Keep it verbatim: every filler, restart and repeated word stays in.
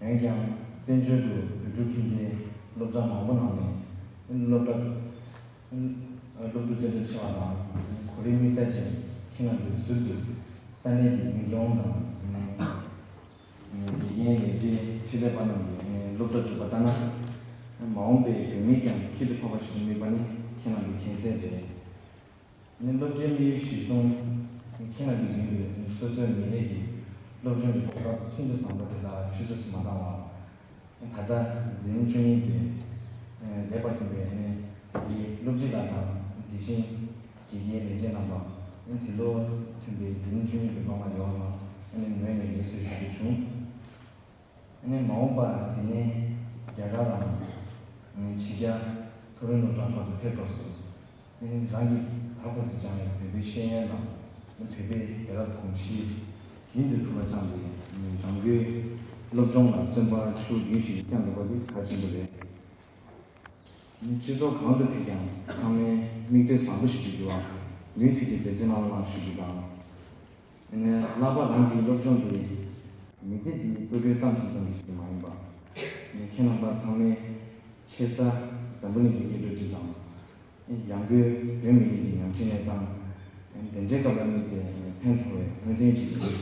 འོན་ཀྱང་བཙན་བྱོལ་དུ་བོད་ཕྲུག་ཁྱིམ་སྡེའི་སློབ་གྲྭ་མང་པོ་ནང་ནས་སློབ་གྲྭ་སློབ་ཕྲུག་བཙན་ཁྲིད་ཆེ་བ་དང་གོ་རིམ་དམིགས་བསལ་ཅན་ཁྱེད་རྣམ་པའི་ཟུར་དུ་ས་གནས་ཀྱི་འཛིན་སྐྱོང་དང་། དགེ་རྒན་ལས་བྱེད་ཆེད་ལས་པ་རྣམས་ཀྱིས་སློབ་གྲྭ་འཛུགས་པ་ལྟར་ན། མ་འོངས་པའི་བོད་མི་ཀྱང་ཁྱད་དུ་འཕགས་པ་ཞིག་ཏུ་དམིགས་པ་ནི་ཁྱེད་རྣམས་ཀྱི་མཁྱེན་གསལ་རེད། སློབ་གྲྭའི་དམིགས་ཡུལ་གཞིར་བཟུང་། ཁྱེད་རྣམས་ཀྱི་མདུན་དུ་སོ་སོའི་མི་རིགས་ཀྱི་སློབ་སྦྱོང་གི་གོ་སྐབས་ཤིན་ཏུ་བཟང་པོ་དེ་དག་ཆུད་ཟོས་སུ་མ་བཏང་བར། ད་ལྟ་འཛིན་བཅུ་གཉིས་པའི་ལེགས་པར་མཐུན་པའི་ནི་དེ་གའི་སློབ་སྤྱི་ལགས་དང་། དེ་བཞིན་དགེ་རྒན་ལས་བྱེད་རྣམ་པ། དེ་ལོ་མཐུན་པའི་འཛིན་བཅུ་གཉིས་པའི་སློབ་མ་ཡོངས་ལ་ངོས་ནས་ཡིད་གསོལ་ཞུ་རྒྱུ་བྱུང་། མ་འོངས་པར་དེ་ནས་རྒྱ་གར་དང་ཕྱི་རྒྱལ་མཐོ་རིམ་སློབ་གྲྭ་ཁག་ཏུ་ཕེབས་སྐབས་སུ། རང་གིས་ད་བར་དུ་སྦྱངས་པའི་བོད་པའི་ཤེས་ཡོན་དང་། བོད་པའི་རྒྱལ་རབས་གོམས་གཤིས་རྒྱུན་དུ་ཐུགས་ལ་བཅངས་ཏེ། རང་འགུལ་སློབ་སྦྱོང་ལ་བརྩོན་པ་ཤུགས་རྒྱུན་ཞིག་བསྐྱངས་འདུག་པ་འདི་གལ་ཆེན་པོ་རེད། སྤྱི་ཚོགས་གང་དུ་ཕེབས་ཀྱང་ཚང་མས་མིག་ལྟོས་བཟང་པོ་ཞིག་བྱེད་རྒྱུ་དང་། མུ་མཐུད་དེ་འབད་བརྩོན་གནང་རོགས་གནང་ཞུ་རྒྱུ་དང་། ཨ་ནི་བསླབ་པ་རང་གི་སློབ་སྦྱོང་དེ་མི་ཚེ་འདིའི་བཀོད་སྒྲིག་གཏམ་ཙམ་ཙམ་ཞིག་མ་ཡིན་པ། ཨ་ནི་ཁྱེད་རྣམ་པ་ཚང་མས་ཆེ་ས་འཛམ་བུ་གླིང་གི་སྙིང་འདོད་ཅིག་དང་། ཨ་ནི་ཡང་སྒོས་བོད་མི་རིགས་ཀྱི་ཉམས་ཞིབ་གནས་སྟངས། ཨ་ནི་དེ་འདྲའི་སྐབས་ལ་དམིགས་ཏེ་ཕན་ཐོགས་པའི་སྨོན་འདུན་ཅིག་ཞུ་